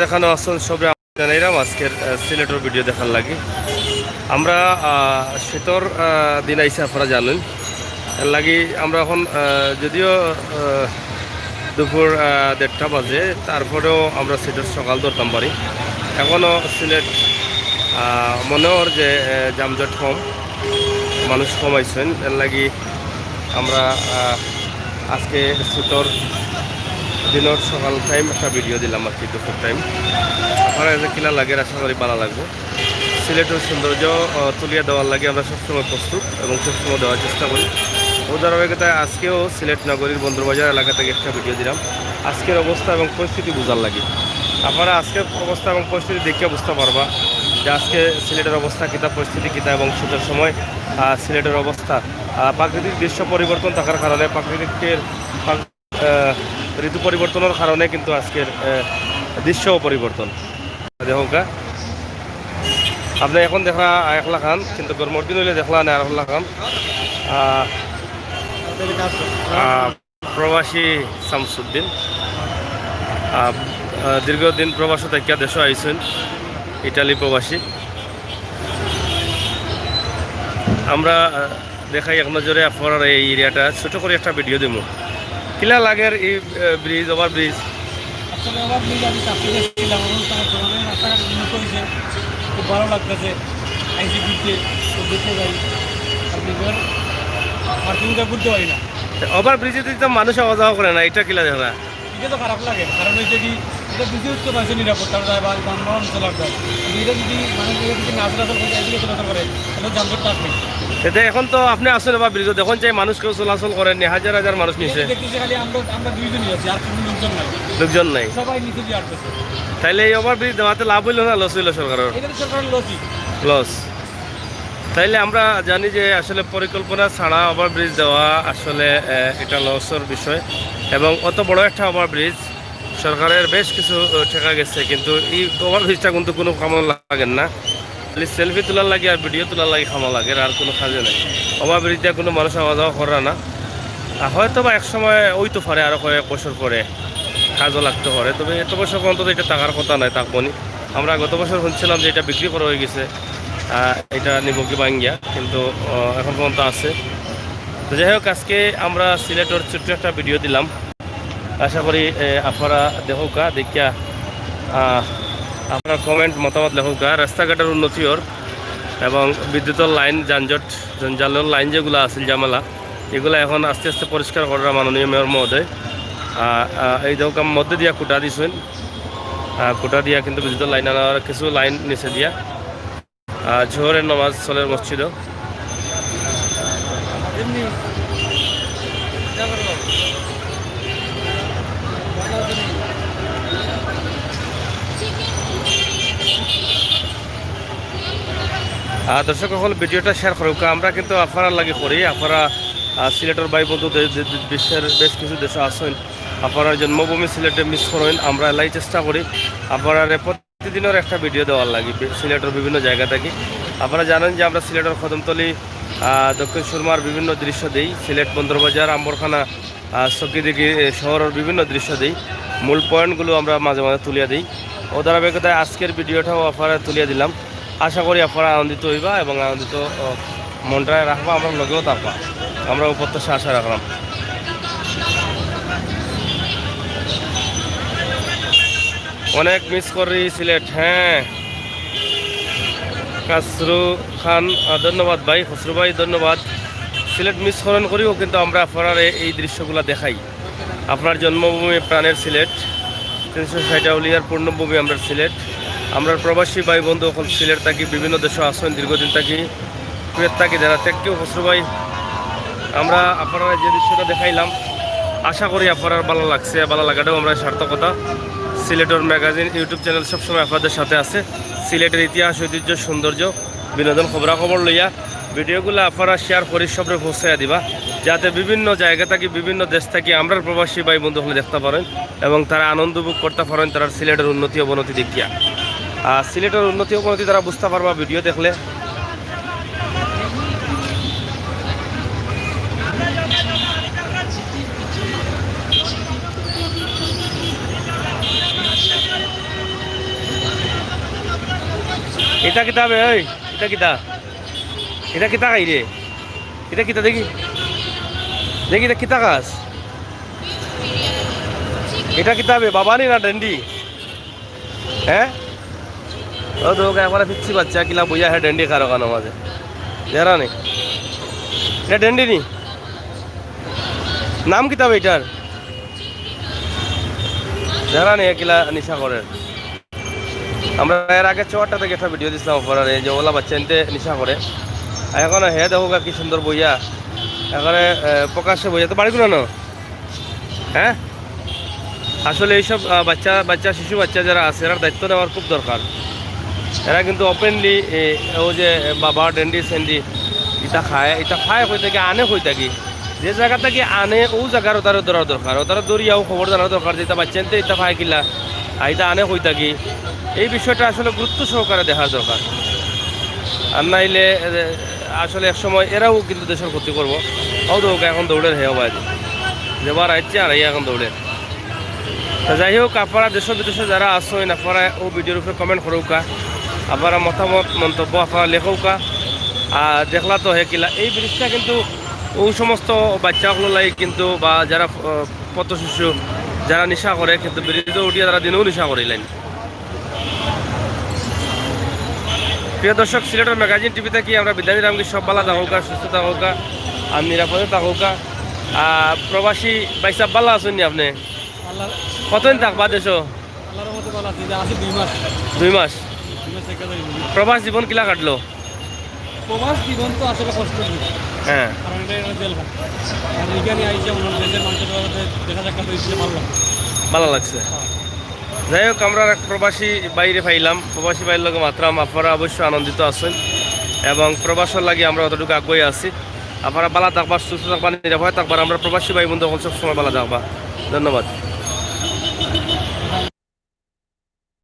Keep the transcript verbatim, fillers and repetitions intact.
যেখানো আছইন সবরে জানাইরাম আজকের, আহ, সিলেটর ভিডিও দেখার লাগি। আমরা, আহ, শীতর, আহ, দিন আইছে, আপনারা জানইন। এর লাগি আমরা এখন, আহ, যদিও, আহ, দুপুর, আহ, দেড়টা বাজে, তারপরেও আমরা সিলেট সকাল ধরতাম পারি। এখনো সিলেট, আহ, মনে অর যে, আহ, যানজট কম, মানুষ কম আইছইন। এর লাগি আমরা, আহ, আজকে শীতর দিনর সকাল টাইম একটা ভিডিও দিলাম আর কি, দুপুর টাইম। আপনারা যে কিলা লাগে, আশা করি ভালা লাগবো। সিলেটর সৌন্দর্য, আহ, তুলিয়া দেওয়ার লাগি আমরা সবসময় প্রস্তুত এবং সবসময় দেওয়ার চেষ্টা করি। ও ধারাবাহিকতায় আজকেও সিলেট নগরীর বন্দরবাজার এলাকা থাকি একটা ভিডিও দিলাম আজকের অবস্থা এবং পরিস্থিতি বুঝার লাগি। আপনারা আজকের অবস্থা এবং পরিস্থিতি দেখিয়া বুঝতা পারবা যে আজকে সিলেটর অবস্থা কিতা, পরিস্থিতি কিতা এবং শীতর সময়, আহ, সিলেটর অবস্থা। আহ, প্রাকৃতিক দৃশ্য পরিবর্তন থাকার কারণে, প্রাকৃতিকের প্রাক-, আহ, ঋতু পরিবর্তনর কারণে কিন্তু আজকের, আহ, দৃশ্যও পরিবর্তন। দেখউক্কা, আপনে এখন দেখরা এক লাখান, কিন্তু গরমর দিন অইলে দেখরা না আর এক লাখান। আহ, আহ, প্রবাসী শামসুদ্দিন, আহ, আহ, দীর্ঘদিন প্রবাসো থাকিয়া দেশো আইছইন, ইটালি প্রবাসী। আমরা, আহ, দেখাই এক নজরে আপনারারে এই এরিয়াটা, ছোট করি একটা ভিডিও দিমু। কিলা লাগের এই, আহ, ব্রিজ, ওভার ব্রিজ? আসলে ওভার ব্রিজ আমি চাপতে গেছিলাম, আমার তো বর্তমানে রাস্তাঘাট উন্নত হয়েছে, খুব ভালো লাগতেছে। আইসি ঘুরতে, তো দেখতে যাই, আপনি এবার মার্কেটিংটা ঘুরতে পারি না। ওভার ব্রিজে তো মানুষ আওয়া যাওয়া করে না, এটা কিলা দেখরা? এটা তো খারাপ লাগে, কারণ হচ্ছে কি, এটা বিদ্যুৎ তো পাইছে নিরাপত্তা, তার দায় বা যানবাহন চলার দায়। কিন্তু এটা যদি মানুষ এটা যদি না চলাচল করে, এদিকে চলাচল করে, তাহলে যানজট থাকবে। এতে এখন তো আপনি আসেন ওভার ব্রিজে, দেখুন চাই মানুষ কেউ চলাচল করেননি, হাজার হাজার মানুষ নিচে। দেখতেছি খালি আমরা, আমরা দুইজনই আছি, আর কোনো লোকজন নাই। লোকজন নাই। সবাই নিচে দিয়ে আসতেছে। তাইলে এই ওভার ব্রিজ দেওয়াতে লাভ হইলো না লস হইলো সরকারের? এটা তো সরকারের লসই। লস। তাইলে আমরা জানি যে আসলে পরিকল্পনা ছাড়া ওভার ব্রিজ দেওয়া আসলে, আহ, এটা লসের বিষয়। এবং অত বড় একটা ওভার ব্রিজ, সরকারের বেশ কিছু, আহ, টাকা গেছে, কিন্তু এই ওভার ব্রিজটা কিন্তু কোনো কামো লাগের না। খালি সেলফি তোলার লাগি আর ভিডিও তোলার লাগি কামো লাগের, আর কোনো কাজে নাই। ওভার ব্রিজ দিয়া কোনো মানুষ আওয়া যাওয়া করে না। আর হয়তো বা এক সময় অইতো পারে, আরো কয়েক বছর পরে কাজও লাগতে পারে, তবে এত বছর পর্যন্ত তো এটা থাকার কথা নয়, থাকবো নি। আমরা গত বছর শুনছিলাম যে এটা বিক্রি করা হয়ে গেছে, আহ, এটা নিমকি ভাঙ্গিয়া, কিন্তু, আহ, এখন পর্যন্ত আছে। তো যাই হোক, আজকে আমরা সিলেটর ছোট্ট একটা ভিডিও দিলাম। আশা করি, এ, আপনারা দেখউক্কা, দেখিয়া, আহ, আপনারা কমেন্ট মতামত লেখউক্কা। রাস্তাঘাটের উন্নতি অর এবং বিদ্যুতের লাইন, যানজট, জঞ্জালর লাইন যেগুলা আছিল, ঝামেলা, এগুলা এখন আস্তে আস্তে পরিষ্কার করা মাননীয় মেয়র মহোদয়। আহ, আহ, এই দেখউক্কা, মধ্যে দিয়া খুঁটা দিছইন, আহ, খুঁটা দিয়া কিন্তু বিদ্যুতের লাইন আনার কিছু লাইন নিচে দিয়া। আহ, জোহরের নামাজ চলের মসজিদও। আহ, দর্শক অকল, ভিডিওটা শেয়ার করউক্কা। আমরা কিন্তু আপনারার লাগি করি, আপনারা, আহ, সিলেটর ভাই বন্ধু দে-, দে-, দে-, বিশ্বের বেশ কিছু দেশো আছইন, আপনারার জন্মভূমি সিলেটে মিস করইন। আমরা এলাই চেষ্টা করি আপনারারে প্রতিদিনর একটা ভিডিও দেওয়ার লাগি বি-, সিলেটর বিভিন্ন জায়গা থাকি। আপনারা জানেন যে আমরা সিলেটর কদমতলী, আহ, দক্ষিণ সুরমার বিভিন্ন দৃশ্য দেই, সিলেট বন্দরবাজার, আম্বরখানা, আহ, চকিদিঘি, এ, শহরের বিভিন্ন দৃশ্য দেই। মূল পয়েন্টগুলো আমরা মাঝে মাঝে তুলিয়া দেই। ও ধারাবাহিকতায় আজকের ভিডিওটাও আপনারা তুলিয়া দিলাম। আশা করি আপনারা আনন্দিত হইবা এবং আনন্দিত, আহ, মনটা রাখবা, আমরা লগেও থাকবা, আমরা ও প্রত্যাশা আশা রাখলাম। অনেক মিস করি সিলেট, হ্যাঁ। কাসরু খান, আহ, ধন্যবাদ ভাই, খসরু ভাই, ধন্যবাদ। সিলেট মিস করইন করিও, কিন্তু আমরা আপনারারে এই দৃশ্যগুলা দেখাই। আপনার জন্মভূমি প্রাণের সিলেট, তিনশো ষাট আউলিয়ার পূর্ণভূমি আমরার সিলেট। আমরার প্রবাসী ভাই বন্ধু অকল সিলেট থাকি, বিভিন্ন দেশো আছইন, দীর্ঘদিন থাকি, কুয়েত থাকি যারা, thank you খসরু ভাই। আমরা আপনারারে যে দৃশ্যটা দেখাইলাম, আশা করি আপনারার ভালা লাগছে, ভালা লাগাটাও আমরার সার্থকতা। সিলেটর ম্যাগাজিন YouTube চ্যানেল সবসময় আপনাদের সাথে আছে। সিলেটের ইতিহাস, ঐতিহ্য, সৌন্দর্য, বিনোদন, খবরাখবর লইয়া ভিডিওগুলা আপনারা শেয়ার করি সবরে পৌঁছাইয়া দিবা, যাতে বিভিন্ন জায়গা থাকি, বিভিন্ন দেশ থাকি আমরার প্রবাসী ভাই বন্ধু অকলে দেখতা পারইন এবং তারা আনন্দ উপভোগ করতা পারইন তারার সিলেটের উন্নতি অবনতি দেখিয়া। আর সিলেটের উন্নতি অবনতি তারা বুঝতা পারবা ভিডিও দেখলে। এটা কিতা বে, ওই? এটা কিতা? এটা কিতা খাই রে? এটা কিতা দেখি? দেখি, এটা কিতা গাছ? এটা কিতা বে, বাবা নি না ডেন্ডি? হ্যাঁ? ও তো ওকে একবারে পিচ্ছি বাচ্চা, কিলা বইয়া হে ডেন্ডি খার ওখানো মাঝে। যারা নি? এটা ডেন্ডি নি? নাম কিতা বে এটার? যারা নি কিলা নিশা করে। আমরা এর আগে চুয়াডাঙ্গা থাকি একটা ভিডিও দিছিলাম, অপরার এই যে ওলা বাচ্চা ইনতে নিশা করে। আর এখন হে দেখো কি সুন্দর বইয়া, এখন প্রকাশ্যে বইয়া। তো বাড়ি কোন? হ্যাঁ, আসলে এইসব আহ, বাচ্চা বাচ্চা শিশু বাচ্চা যারা আছে, এরার দায়িত্ব নেওয়ার খুব দরকার। এরা কিন্তু ওপেনলি, ও যে বাবা ডেন্ডি সেন্ডি, ইটা খায়, ইটা খায় কই থাকি, আনে কই থাকি, যে জায়গা থাকি আনে, ও জায়গার ওতারে ধরার দরকার, ওতারে ধরিয়াও খবর জানার দরকার যে ইটা বাচ্চা ইনতে ইটা খায় কিলা, আর ইটা আনে কই থাকি। এই বিষয়টা আসলে গুরুত্ব সহকারে দেখার দরকার। আর নাইলে এ, আসলে এক সময় এরাও কিন্তু দেশের ক্ষতি করবো। ও তো ওকে এখন দৌড়ের হে ভাই, যেবার আইছে আর এই এখন দৌড়ের। তো যাই হোক, আপনারা দেশ বিদেশে যারা আছেন, আপনারা ও ভিডিওর উপরে কমেন্ট করুকা, আপনারা মতামত মন্তব্য আপনারা লেখুকা। আর দেখলা তো হে কিলা, এই ব্রিজটা কিন্তু ও সমস্ত বাচ্চাগুলো লাগে কিন্তু, বা যারা আহ, পথ শিশু, যারা নেশা করে, কিন্তু ব্রিজে উঠিয়া তারা দিনেও নেশা করিলেন। প্রিয় দর্শক, সিলেটের ম্যাগাজিন টিভি থাকি আমরা বিদায় নিলাম কি, সব ভালা থাকুকা, সুস্থ থাকুকা, আর নিরাপদে থাকুকা। আর প্রবাসী ভাই সাহেব, ভালা আছেন নি আপনি? আল্লাহ, কতদিন থাকবা দেশো? আল্লাহর রহমতে ভালা আছি, যে আছি দুই মাস। দুই মাস। দুই মাস থাকি যাই। প্রবাস জীবন কিলা কাটলো? প্রবাস জীবন তো আসলে কষ্ট জীবন। হ্যাঁ। কারণ এটা একটা জেল খানা। আর এখানে আইসা ওনার দেশের মানুষের সাথে দেখা সাক্ষাৎ হয়েছিল, ভালো লাগছে। ভালো লাগছে। যাই হোক, আমরা এক প্রবাসী ভাইরে পাইলাম, প্রবাসী ভাইর লগে মাতলাম। আপনারা অবশ্য আনন্দিত আছেন এবং প্রবাসর লাগি আমরা অতটুকু আগুয়াই আছি। আপনারা ভালা থাকবা, সুস্থ থাকবা, নিরাপদে থাকবা। আমরা প্রবাসী ভাই বন্ধু সকল সবসময় ভালা থাকবা। ধন্যবাদ।